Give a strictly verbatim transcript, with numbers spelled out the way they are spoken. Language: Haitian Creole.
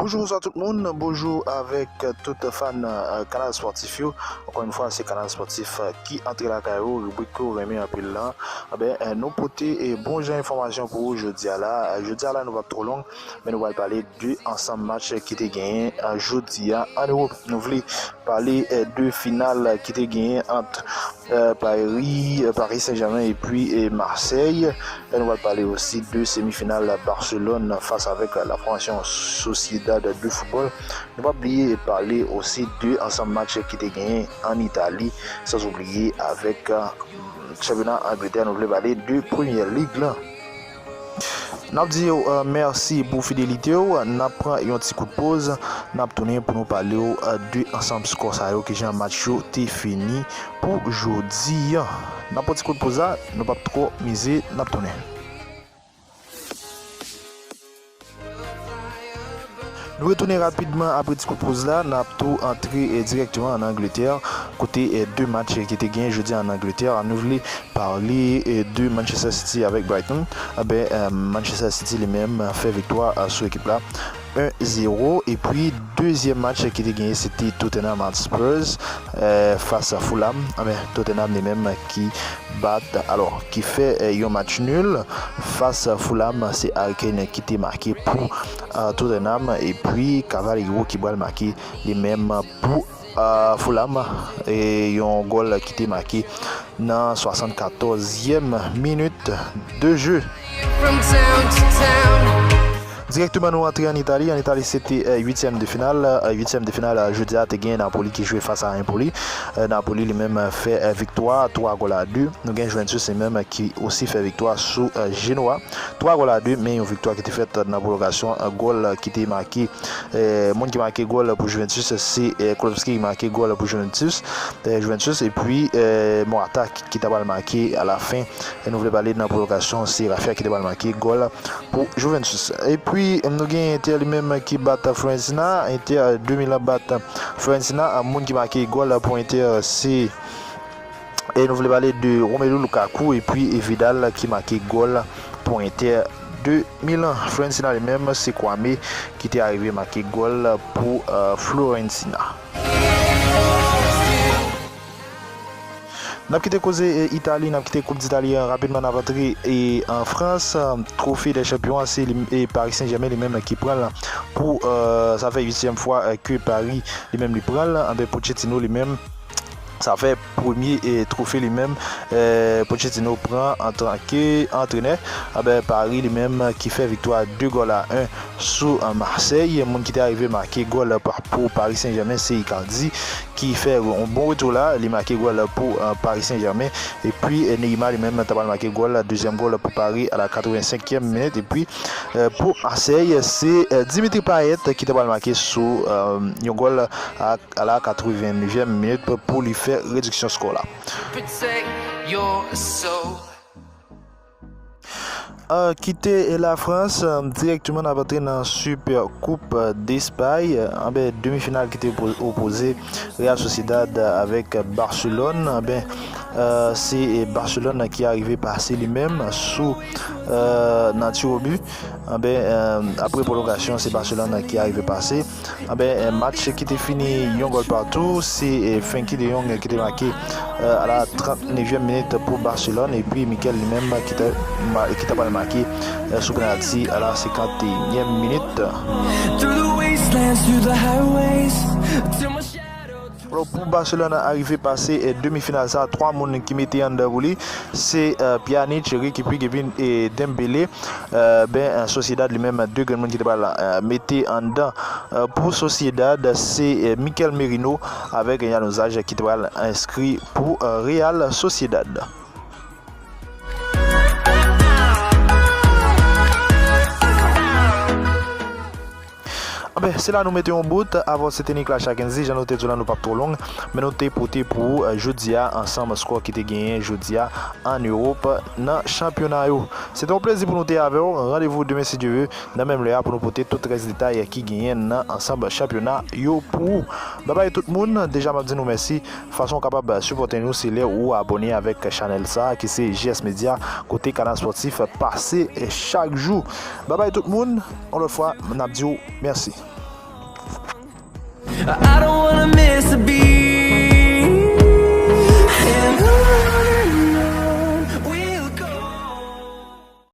Bonjou, bonswa tout moun. Bonjou avèk tout fan, euh, Kanal Spòtif yo. Ankò yon fwa, se Kanal Spòtif, euh, ki antre lakay ou, ribrik ke w renmen anpil lan. Anben, euh, nou pote, euh, bon jan enfòmasyon pou ou jodi a la. Euh, jodi a la, nou p ap twò long, men nou pral pale de ansanm match ki te genyen, euh, jodi a an Ewòp. Nou vle pale, euh, de final ki te genyen ant, euh, Paris, euh, Paris Saint-Germain epi, euh, Marseille. E nou pral pale osi de semifinal Barcelone fas avèk la fòmasyon Sociedad de football. Nou p ap bliye pale osi de ansanm match ki te genyen an Itali, san oubliye avèk, euh, chanpyona Angletè, nou vle pale de Premye Lig lan. N ap di w, euh, mèsi pou fidelite w. N ap pran yon ti kout poz. N ap tounen pou nou pale w, euh, de ansanm skò sa yo, kijan match yo te fini pou jodi a. N ap pran ti kout poz la, nou p ap twò mize, n ap tounen. Nou retounen rapidman apre ti kout poz la, n ap tou antre, eh, dirèkteman an Angletè, kote, eh, de match ki te genyen jodi a an Angletè. Nou vle pale, eh, de Manchester City avèk Brighton. Anben, eh, Manchester City li menm fè viktwa, eh, sou ekip la, en zéro. Epi, dezyèm match ki te genyen, se te Tottenham ak Spurs, eh, fas a Fulham. Anben, Tottenham li menm ki bat, alò, ki fè, eh, yon match nul fas a Fulham. Se Harry Kane ki te make pou, eh, Tottenham. Epi, Cavaleiro ki pral make li menm pou, eh, Fulham. E yon gòl ki te make nan swasannkatòzyèm minit de jeu. Dirèkteman, nou antre an Itali. An Itali, se te, eh, uityèm de final. Eh, uityèm de final, eh, jodi a, te gen Napoli ki jwe fas a Empoli. Eh, Napoli li menm, eh, fè, eh, viktwa twa gòl a de. Nou gen Juventus li menm, eh, ki osi fè viktwa sou, eh, Genoa. Twa gòl a de, men yon viktwa ki te fèt nan pwolongasyon, eh, gòl, eh, ki te make, eh, moun ki make gòl pou Juventus, se, eh, Kulusevski ki make gòl pou Juventus, eh, Juventus, epi, eh, Morata ki, ki ta pral make alafen. E nou vle pale nan pwolongasyon, se Rafinha ki te pral make gòl pou Juventus. Epi, nou gen Inter li menm ki bat Fiorentina. Inter, de Milan bat Fiorentina. Moun ki make gòl pou Inter, se, e nou vle pale de Romelu Lukaku epi Vidal ki make gòl pou Inter de Milan. Fiorentina li menm, se Kwame ki te arive make gòl pou, eh, Fiorentina. N ap kite koze, eh, Itali, n ap kite Koup Ditali an rapidman, n ap antre, eh, an Frans. Eh, Twofe dè Chanpyon an, se li, eh, Paris Saint-Germain li menm ki pran l pou, eh, sa fè uityèm fwa, eh, ke Paris li menm li pran l. Anben, Pochettino li menm, sa fè premye, eh, twofe li menm, eh, Pochettino pran antanke antrenè. Anben, Paris li menm ki fè viktwa de gòl a en sou, eh, Marseille. Moun ki te arive make gòl pa, pou Paris Saint-Germain, se Icardi ki fè yon bon retou la. Li make gòl pou, eh, Paris Saint-Germain. Epi, eh, Neymar li menm ta pral make gòl, dezyèm gòl pou Paris a la katrevensenkyèm minit. Epi, eh, pou Marseille, se, eh, Dimitri Payet ki ta pral make sou, eh, yon gòl a, a la katrevennevyèm minit pou li fè rediksyon skò la. Protect your soul. Ah, kite Lafrans, ah, dirèkteman n ap antre nan Super Coupe d'Espagne. Anben, demi final ki te opo-, opoze Real Sociedad avèk Barcelone. Anben, ah, se Barcelone ki arive pase li menm sou, ah, nan tir au but. Anben, ah, apre pwolongasyon, se Barcelone ki arive pase. Anben, eh, match ki te fini yon gòl patou, se, eh, Frenkie de Jong ki te make, eh, a la tranneyèm minit pou Barcelone, epi Mikel li menm ki te ma-, ki ta pral make, eh, sou penalti a la senkanteyinyèm minit. Through the wastelands, through the highways, till my shadow turns. Alò, pou Barcelone arive pase, eh, demi final sa, twa moun ki mete anndan pou li, se, eh, Pjanic, Riqui Puig epi, eh, Dembélé. Eh, ben, eh, Sociedad li menm, de grenn moun ki te pral, eh, mete anndan, eh, pou Sociedad, se, eh, Mikel Merino avèk Januzaj ki te pral enskri pou, eh, Real Sociedad. Anben, se la nou mete yon bout. Avè w se te Nicolas Chakenzi, jan nou te di w la, nou p ap twò long, men nou te pote pou ou, eh, jodi a, ansanm skò ki te genyen jodi a an Ewòp nan chanpyona yo. Se te yon plezi pou nou te avè w. Randevou demen, si Dye vle, nan menm lè a, pou nou pote tout rès detay ki genyen nan ansanm chanpyona yo pou ou. Babay tout moun, deja m ap di nou mèsi. Fason w kapab sipòte nou, se lè ou abòne avèk chanèl sa a, ki se G S Media, kote Kanal Spòtif pase chak jou. Babay tout moun, yon lòt fwa, n ap di w mèsi. I don't wanna miss a beat.